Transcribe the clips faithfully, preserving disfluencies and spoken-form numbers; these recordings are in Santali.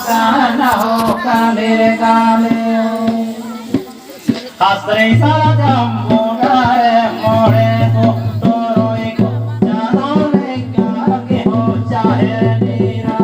ᱠᱟᱱᱟ ᱦᱚᱸ ᱠᱟᱹᱢᱤ ᱨᱮ ᱠᱟᱹᱢᱤ᱾ ᱦᱟᱥᱨᱮ ᱥᱟᱨᱡᱚᱢ ᱵᱚᱸᱜᱟ ᱨᱮ ᱢᱚᱬᱮ ᱠᱚ ᱛᱩᱨᱩᱭ ᱠᱚ ᱪᱟᱸᱫᱚ ᱞᱮᱠᱟ ᱜᱮ ᱦᱚᱸ ᱪᱟᱦᱮ ᱱᱤᱨᱟ᱾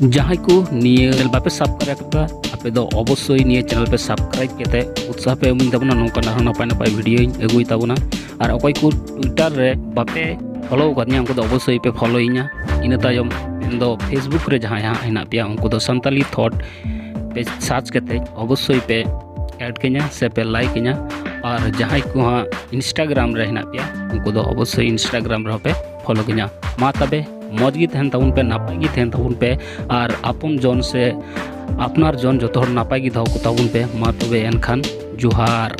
ᱡᱟᱦᱟᱸᱭ ᱠᱚ ᱱᱤᱭᱟᱹ channel ᱵᱟᱯᱮ subscribe ᱟᱠᱟᱫᱟ, ᱟᱯᱮ ᱫᱚ ᱚᱵᱚᱥᱥᱳᱭ ᱱᱤᱭᱟᱹ ᱪᱮᱱᱮᱞ ᱯᱮ ᱥᱟᱵᱥᱠᱨᱟᱭᱤᱵ ᱠᱟᱛᱮ ᱩᱛᱥᱟᱦ ᱯᱮ ᱮᱢᱟᱹᱧ ᱛᱟᱵᱚᱱᱟ᱾ ᱱᱚᱝᱠᱟᱱ ᱟᱨᱦᱚᱸ ᱱᱟᱯᱟᱭ ᱱᱟᱯᱟᱭ ᱵᱷᱤᱰᱤᱭᱳᱧ ᱟᱹᱜᱩᱭ ᱛᱟᱵᱚᱱᱟ᱾ ᱟᱨ ᱚᱠᱚᱭ ᱠᱚ ᱴᱩᱭᱴᱟᱨ ᱨᱮ ᱵᱟᱯᱮ ᱯᱷᱚᱞᱳ ᱟᱠᱟᱫᱤᱧᱟ, ᱩᱱᱠᱩ ᱫᱚ ᱚᱵᱚᱥᱥᱳᱭ ᱯᱮ ᱯᱷᱚᱞᱳᱭᱤᱧᱟ᱾ ᱤᱱᱟᱹ ᱛᱟᱭᱚᱢ ᱢᱮᱱᱫᱚ ᱯᱷᱮᱥᱵᱩᱠ ᱨᱮ ᱡᱟᱦᱟᱸᱭ ᱦᱟᱸᱜ ᱦᱮᱱᱟᱜ ᱯᱮᱭᱟ, ᱩᱱᱠᱩ ᱫᱚ ᱥᱟᱱᱛᱟᱞᱤ ᱛᱷᱚᱴ ᱯᱮ ᱥᱟᱨᱪ ᱠᱟᱛᱮ ᱚᱵᱚᱥᱥᱳᱭ ᱯᱮ ᱮᱰ ᱠᱟᱹᱧᱟ ᱥᱮ ᱯᱮ ᱞᱟᱭᱤᱠ ᱟᱹᱧᱟ᱾ ᱟᱨ ᱡᱟᱦᱟᱸᱭ ᱠᱚ ᱦᱟᱸᱜ ᱤᱱᱥᱴᱟᱜᱨᱟᱢ ᱨᱮ ᱦᱮᱱᱟᱜ ᱯᱮᱭᱟ, ᱩᱱᱠᱩ ᱫᱚ ᱚᱵᱚᱥᱥᱳᱭ ᱤᱱᱥᱴᱟᱜᱨᱟᱢ ᱨᱮᱦᱚᱸ ᱯᱮ ᱯᱷᱚᱞᱳ ᱠᱟᱹᱧᱟ᱾ ᱢᱟ ᱛᱚᱵᱮ ᱢᱚᱡᱽ ᱜᱮ ᱛᱟᱦᱮᱱ ᱛᱟᱵᱚᱱ ᱯᱮ, ᱱᱟᱯᱟᱭ ᱜᱮ ᱛᱟᱦᱮᱱ ᱛᱟᱵᱚᱱ ᱯᱮ, ᱟᱨ ᱟᱯᱚᱱ ᱡᱚᱱ ᱥᱮ ᱟᱯᱱᱟᱨ ᱡᱚᱱ ᱡᱚᱛᱚ ᱦᱚᱲ ᱱᱟᱯᱟᱭ ᱜᱮ ᱫᱚᱦᱚ ᱠᱚ ᱛᱟᱵᱚᱱ ᱯᱮ᱾ ᱢᱟ ᱛᱚᱵᱮ ᱮᱱᱠᱷᱟᱱ ᱡᱚᱦᱟᱨ᱾